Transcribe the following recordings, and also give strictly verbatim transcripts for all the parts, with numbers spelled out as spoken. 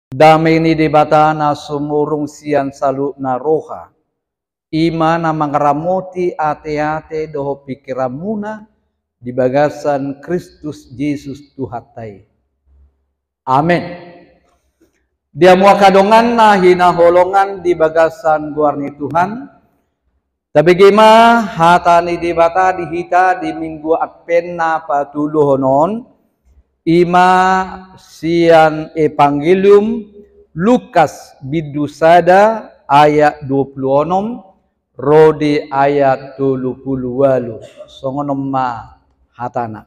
Dame ni Debata na sumurung sian saluhutna roha, i ma na mangaramoti ateate dohot pingkiranmuna di bagasan Kristus Jesus Tuhanta i. Amen. Di hamu angka dongan na hinaholongan di bagasan goar ni Tuhan, tabege ma hata ni Debata di hita di Minggu Advent na patoluhon on, i ma sian Evangelium Lukas bindu sada ayat dua pulu onom ro di ayat tolu pulu ualu. Songon on ma hatana.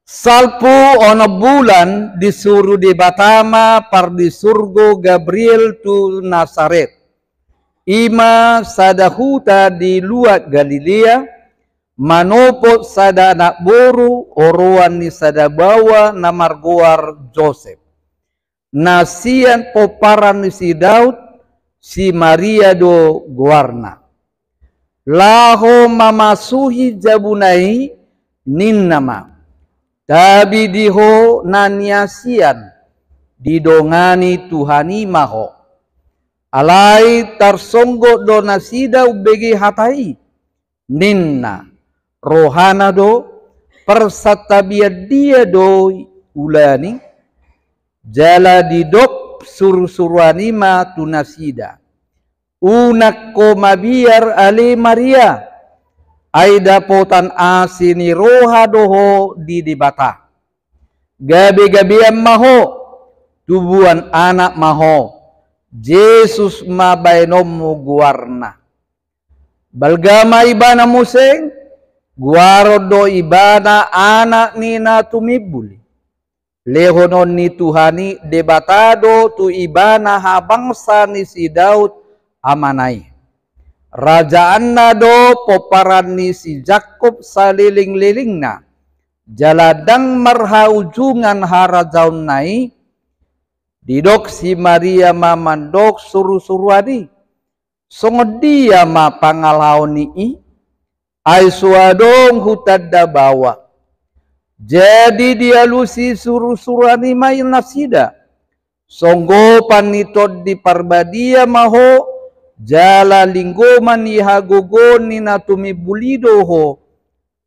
Salpu onom bulan disuru Debata ma pardisurgo Gabriel tu Nasaret, i ma sada huta di luat Galilea, manopot sada anak boru oroan ni sada baoa na margoar Josep, na sian pomparan ni si Daud, si Maria do goarna. Laho mamasuhi jabuna i, ninna ma: Tabi di ho na niasian, didongani Tuhan i ma ho. Alai tarsonggot do nasida umbege hata i, ninna: Rohana do, parsantabian dia do ulaon i? Jala didok surusuruan i ma tu nasida: Unang ho mabiar ale Maria, ai dapotan asi ni roha do ho di Debata. Gabegabean ma ho, tubuan anak ma ho, Jesus ma baenonmu goarna. Balga ma ibana muse, goaron do ibana Anak ni na Tumimbul i. Lehonon ni Tuhan i Debata do tu ibana habangsa ni si Daud amana i. Rajaanna do pomparan ni si Jakkob salelenglelengna, jala ndang marhaujungan harajaonna i. Didok si Maria ma mandok surusuruan i: Songon dia ma pangalaho ni i, ai so adong hutanda baoa? Jadi dialusi surusuruan i ma nasida: Songgopan ni Tondi Parbadia ma ho, jala linggoman ni hagogoon ni na Tumimbul i do ho,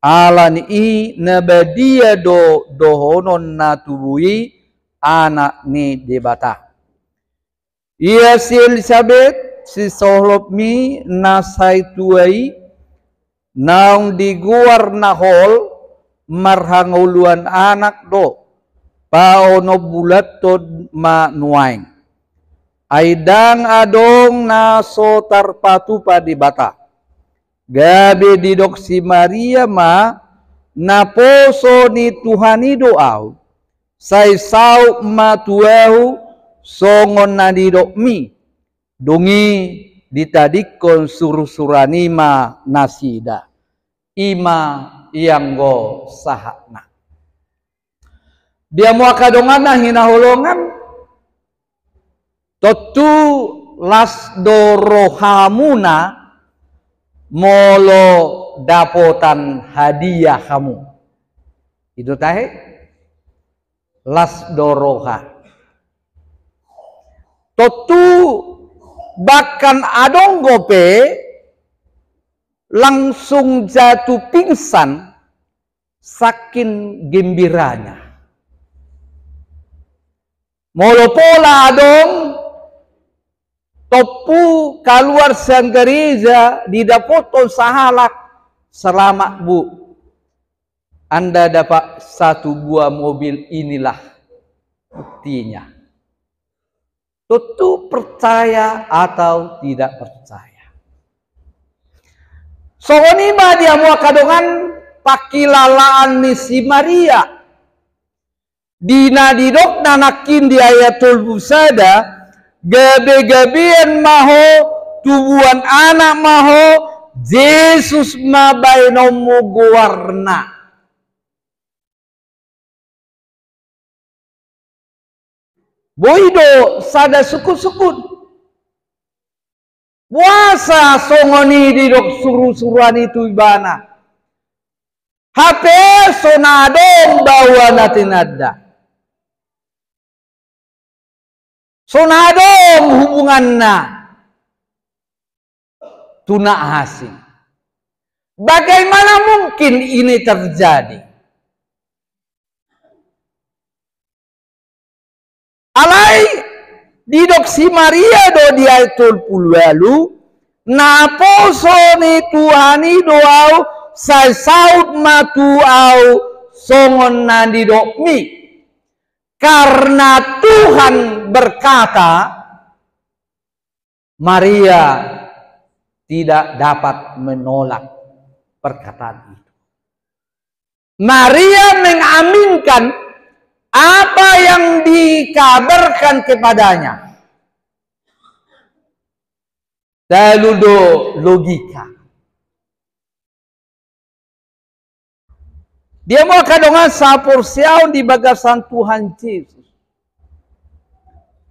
ala ni i na badia do dohonon na tubu i Anak ni Debata. Ia si Elisabet, sisolhotmi na sai tua i, naung digoar na hol, marhangoluan anak do, paonom bulanhon ma nuaeng. Ai ndang adong na so tarpatupa Debata. Gabe didok si Maria ma: Naposo ni Tuhan i do ahu, sai saut ma tu ahu songon na nidokmi. Dung i ditadingkon surusuruan i ma nasida. I ma ianggo sahatna. Di hamu angka dongan na hinaholongan, tontu las do rohamuna molo dapotan hadiah hamu. I do tahe? Las do roha. Tontu bahkan adong dope langsung jatuh pingsan saking gembiranya. Molo pola adong tompu kaluar sian gareja, didapothon sahalak, "Selamat, Bu. Anda dapat satu buah mobil, inilah buktinya." Tontu percaya atau tidak percaya. Songon i ma di hamu angka dongan pangkilalaan ni si Maria. Di na didokna nangkin di ayat tolu pulu sada, gabegabean ma ho, tubuan anak ma ho, Jesus ma baenonmu goarna. Boi do sada sungkunsungkun. Boasa songon i didok surusuruan i tu ibana? Hape so na adong baoa na tinanda. Songon adong hubunganna tu na asing. Bagaimana mungkin ini terjadi? Alai didok si Maria do di ayat tolu pulu ualu, naposo ni Tuhan i do ahu, sai saut ma tu ahu songon na nidokmi. Karena Tuhan berkata, Maria tidak dapat menolak perkataan itu. Maria mengaminkan apa yang dikabarkan kepadanya. Talu do logika. Dia mau angka dongan saporseaon di bagasan Tuhan Jesus.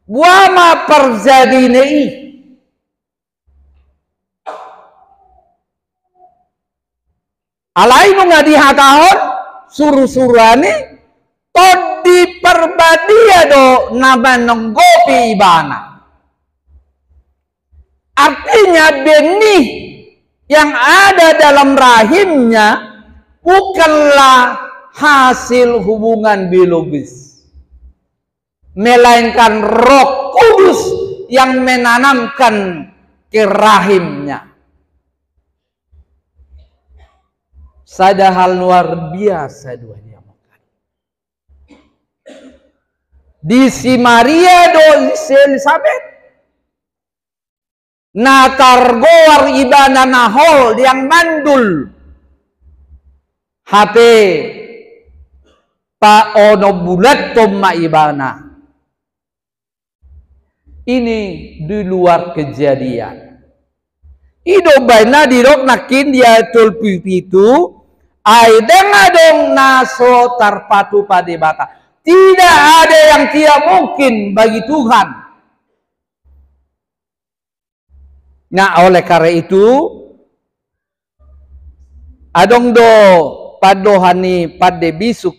Boha ma parjadina i? Alai nunga dihatahon surusuruan i, Tondi Parbadia do na manonggopi ibana. Artinya, benih yang ada dalam rahimnya bukanlah hasil hubungan biologis, melainkan Roh Kudus yang menanamkan ke rahimnya. Sada hal luar biasa do i. Di si Maria dohot si Elisabet, na targoar ibana na hol, diang mandul. Hape paonom bulan tong ma ibana. Ini di luar kejadian. I do umbahen na didok nangkin di ayat tolu pulu pitu, ai ndang adong na so tarpatupa Debata. Tidak ada yang tidak mungkin bagi Tuhan. Nah, oleh karena itu, adong do pandohan ni pande bisuk.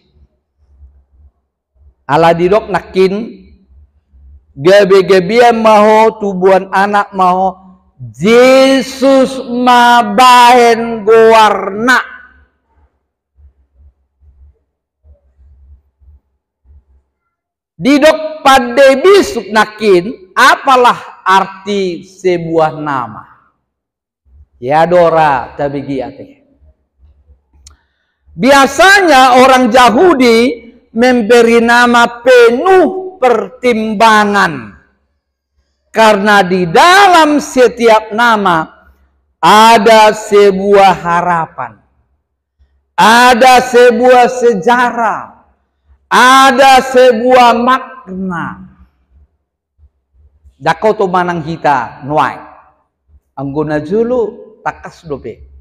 Ala didok nangkin, gabe-gabean ma ho, tubuan anak ma ho, Jesus ma bahen goarna. Didok pande bisuk nangkin, apalah arti sebuah nama? Ya, dora tabege ate. Biasanya orang Yahudi memberi nama penuh pertimbangan. Karena di dalam setiap nama ada sebuah harapan. Ada sebuah sejarah, ada sebuah makna. Ndang hoto manang hita nuaeng. Anggo na jolo tangkas dope.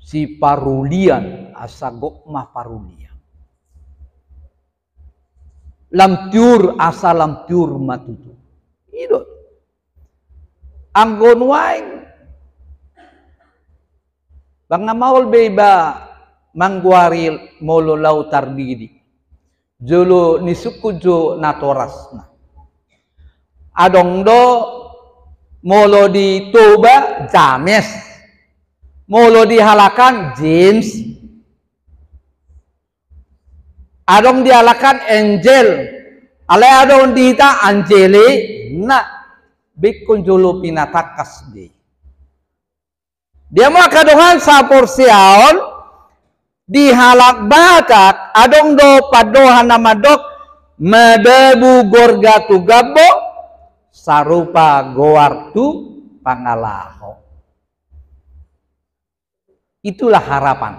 Siparulian asa gok ma parulian. Lam tiur asa lam tiur ma tutu. I do. Anggo nuaeng. Ndang na maol be iba manggoari molo laho tardidi. Jolo ni sungkun jo natorasna. Adong do molo di Toba James. Molo di halak an James. Adong di halak an Angel. Alai adong di hita Angeli. Nah, ingkon jolo pinatangkas be. Dia ma angka dongan saporseaon, di halak Batak adong do pandohan na mandok, madabu gorga tu gambok, sarupa goar tu pangalaho. Itulah harapan.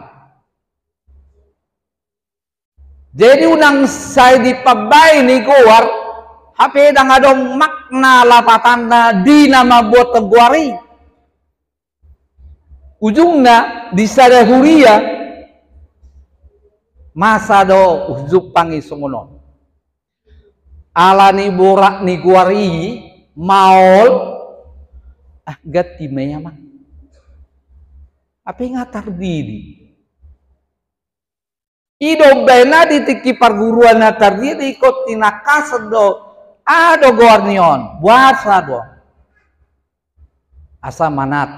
Jadi unang sai dipambaen i goar, hape ndang adong makna lapatanna di na mambuat goar i. Ujungna di sada huria, masa do jumpang i songon on. Ala ni borat ni goar i, maol, ah, ganti ma i amang. Hape nga tardidi. I do umbahen na di tingki parguruan na tardidi ingkon tinangkasan do Aha do goar ni on? Boasa do? Asa manat.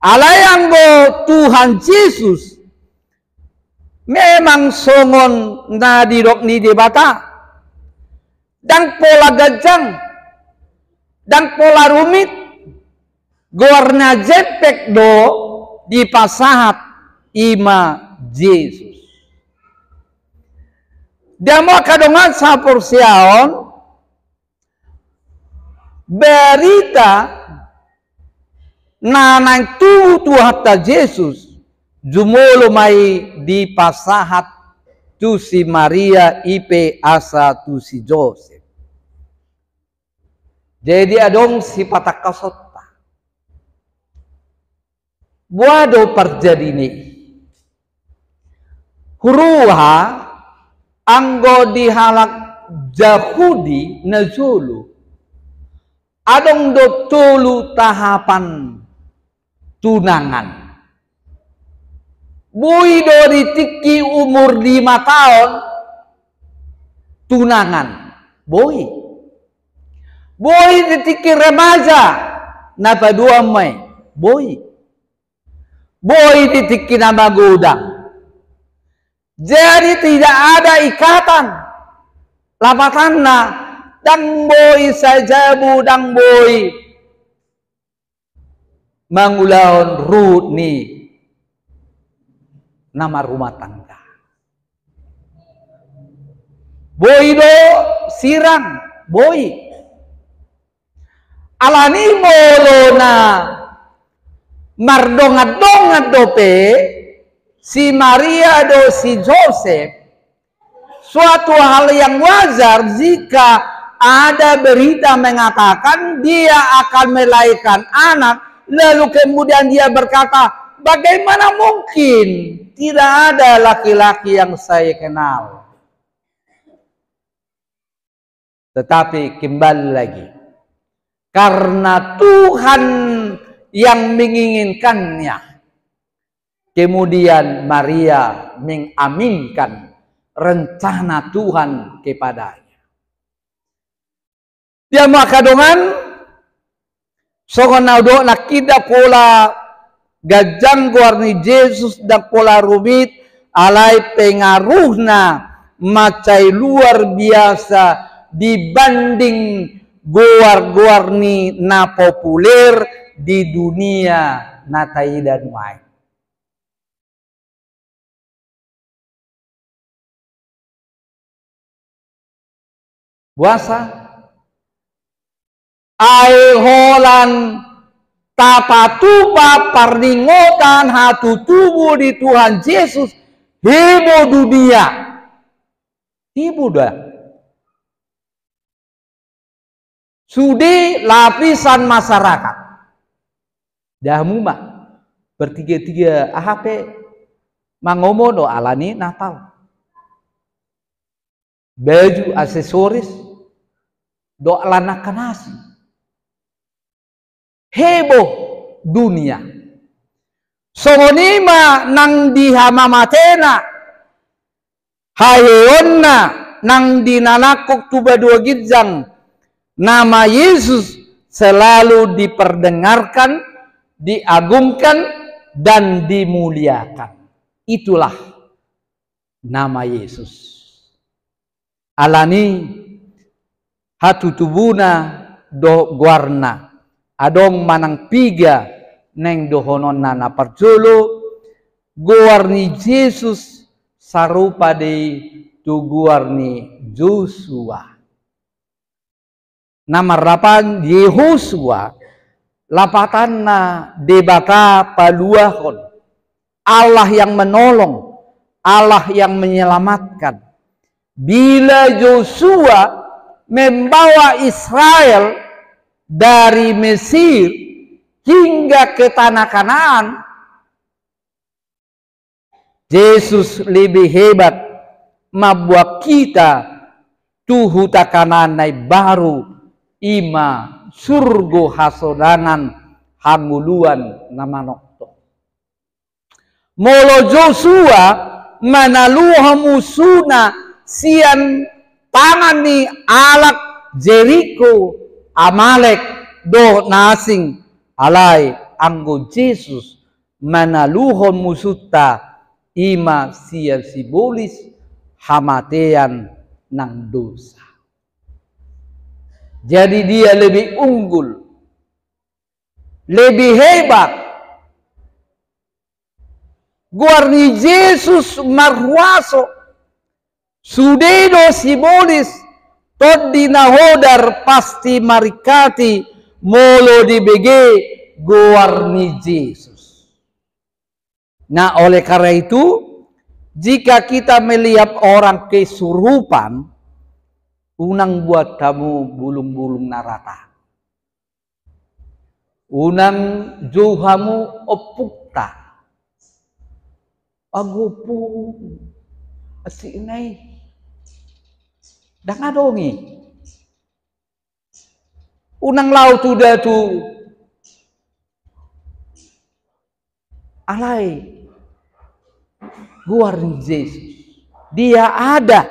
Alai anggo Tuhan Jesus memang songon na didok ni Debata. Ndang pola ganjang, ndang pola rumit, goarna jempek do dipasahat, i ma Jesus. Di hamu angka dongan saporseaon, berita na naeng tubu Tuhanta Jesus, jumolo ma i dipasahat tu si Maria, i pe asa tu si Josep. Jadi adong sipatangkasonta. Boha do parjadina i? Huroha anggo di halak Jahudi na jolo, adong do tolu tahapan tunangan. Boi do di tingki umur lima taon tunangan. Boi. Boi di tingki remaja, na paduahon ma i. Boi. Boi di tingki na magodang. Jadi tidak ada ikatan. Lapatanna, ndang boi sajabu, ndang boi mangulahon ruhut ni na marrumah tangga. Boi do sirang, boi. Alani molo na mardongan-dongan dope si Maria dohot si Josep, suatu hal yang wajar jika ada berita mengatakan dia akan melahirkan anak, lalu kemudian dia berkata, "Bagaimana mungkin? Tidak ada laki-laki yang saya kenal." Tetapi kembali lagi, karena Tuhan yang menginginkannya, kemudian Maria mengaminkan rencana Tuhan kepadanya. Di hamu angka dongan, songon na hudok nangkin, ndang pola ganjang goar ni Jesus, ndang pola rumit, alai pengaruhna mansai luar biasa dibanding goar-goar ni na populer di dunia na taida nuaeng. Boasa? Ai holan tapatupa parningotan hatutubu ni Tuhan Jesus, heboh dunia. Heboh da. Sude lapisan masyarakat. Di hamu ma, bertiga-tiga aha pe mangomo do alani Natal. Baju, aksesoris, dohot lan angka na asing. Heboh dunia. Songon i ma nang di hamamatena, haheheonna nang di na nangkok tu banua ginjang, nama Yesus selalu diperdengarkan, diagungkan, dan dimuliakan. Itulah nama Yesus. Alani hatutubuna dohot goarna, adong manang piga naeng dohononna. Na parjolo, goar ni Jesus sarupa do i tu goar ni Josua. Na marlapatan Yehosua, lapatanna Debata paluahon, Allah yang menolong, Allah yang menyelamatkan. Bila Yosua membawa Israel dari Mesir hingga ke tanah Kanaan, Jesus lebih hebat mamboan hita tu huta Kanaan na imbaru, i ma surgo hasodangan hangoluan na manongtong. Molo Josua manaluhon musuna sian tangan ni halak Jeriko, Amalek, dohot na asing. Alai anggo Jesus manaluhon musunta, i ma sian sibolis hamatean nang dosa. Jadi dia lebih unggul, lebih hebat. Goar ni Jesus marhuaso. Sude do sibolis, tondi na hodar pasti maringkati molo dibege goar ni Jesus. Nah, oleh karena itu, jika kita melihat orang kesurupan, unang buat hamu bulung-bulung na rata. Unang jou hamu ompungta. Ago ompung, asik nai. Ndang adong i. Unang laho tu datu. Alai goar ni Jesus. Dia ada.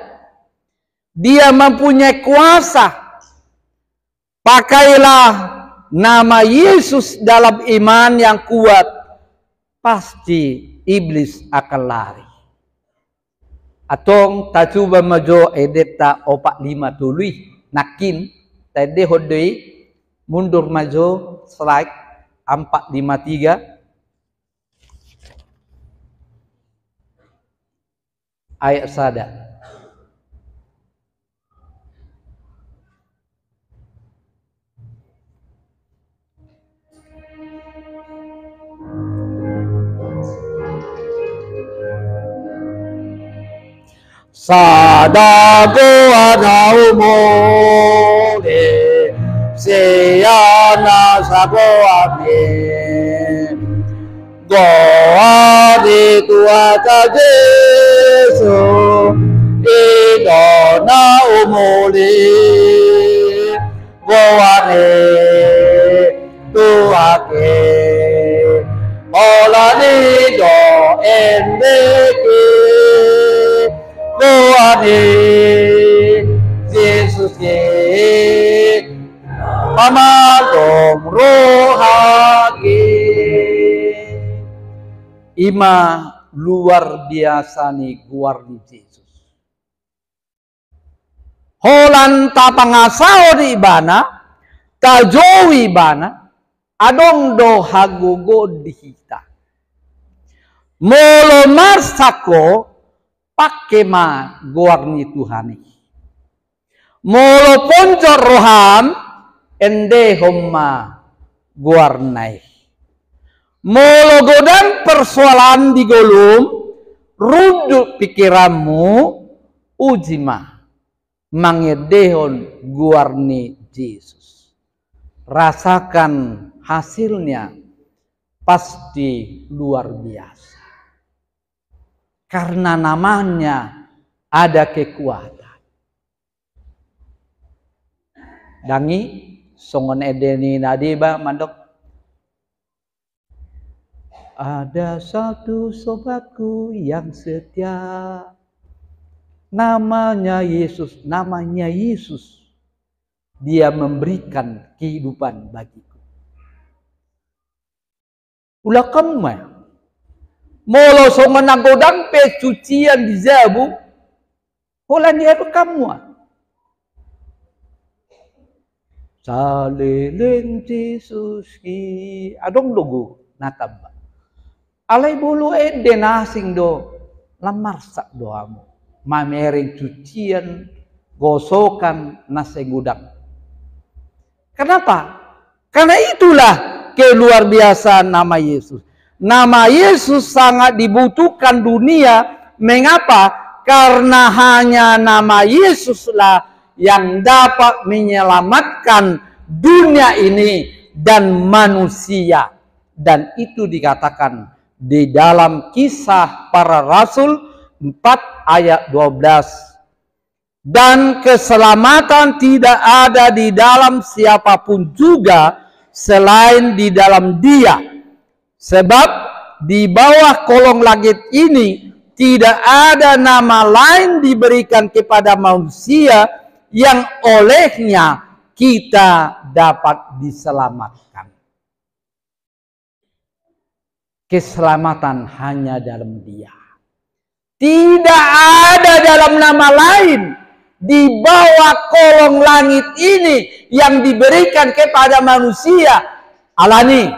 Dia mempunyai kuasa. Pakailah nama Yesus dalam iman yang kuat, pasti iblis akan lari. Antong tacuba ma jo endenta opat lima tolu i, nangkin taendehon do i. Mundur ma jo, slide empat lima tiga. Ayat sada. Sada goar na humuli sian na sagoarni. Goar ni Tuhanta Jesus, i do na humuli. Goar ni Tuhanta i, holan i do endek i. Goar ni Jesus i, pamalum rohangki. I ma luar biasa ni goar ni Jesus. Holan tapangasahon ibana, tajou ibana, adong do hagogoon di hita. Molo marsak ho, pangke ma goar ni Tuhan i. Molo ponjot roham, endehon ma goarna i. Molo godang persoalan di ngolum, runduk pikiranmu, uji ma mangendehon goar ni Jesus. Rasakan hasilnya, pasti luar biasa. Karena namanya ada kekuatan. Ndang i songon ende ni na deba mandok, ada satu sobatku yang setia, namanya Yesus, namanya Yesus. Dia memberikan kehidupan bagiku. Ulahon ma. Molo songon na godang pe cucian di jabu, holan i adong hamu ma. Saleleng Jesus i, adong do goar na tamba. Alai molo ende na asing do, lam marsak do hamu mamereng cucian, gosokan na sai godang. Kenapa? Karena itulah keluar biasaan nama Yesus. Nama Yesus sangat dibutuhkan dunia. Mengapa? Karena hanya nama Yesuslah yang dapat menyelamatkan dunia ini dan manusia. Dan itu dikatakan di dalam Kisah Para Rasul empat ayat dua belas. Dan keselamatan tidak ada di dalam siapapun juga selain di dalam Dia. Sebab di bawah kolong langit ini Tidak ada nama lain diberikan kepada manusia yang olehnya kita dapat diselamatkan. Keselamatan hanya dalam Dia. Tidak ada dalam nama lain di bawah kolong langit ini yang diberikan kepada manusia. Alani,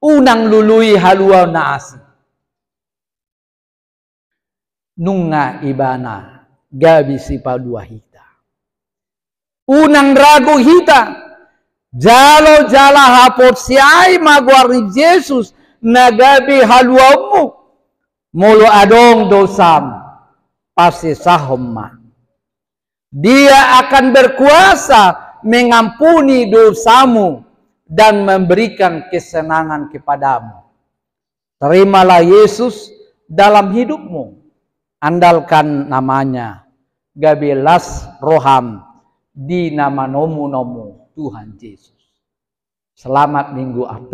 unang lului haluaon na asing. Nunga Ibana gabe sipalua hita. Unang ragu hita, jalo jala haporseai ma goar ni Jesus na gabe haluaonmu. Molo adong dosam, pasesahon ma. Dia akan berkuasa mengampuni dosamu dan memberikan kesenangan kepadamu. Terimalah Yesus dalam hidupmu. Andalkan nama-Nya. Gabe las roham di na manomu-nomu Tuhan Jesus. Selamat Minggu Advent.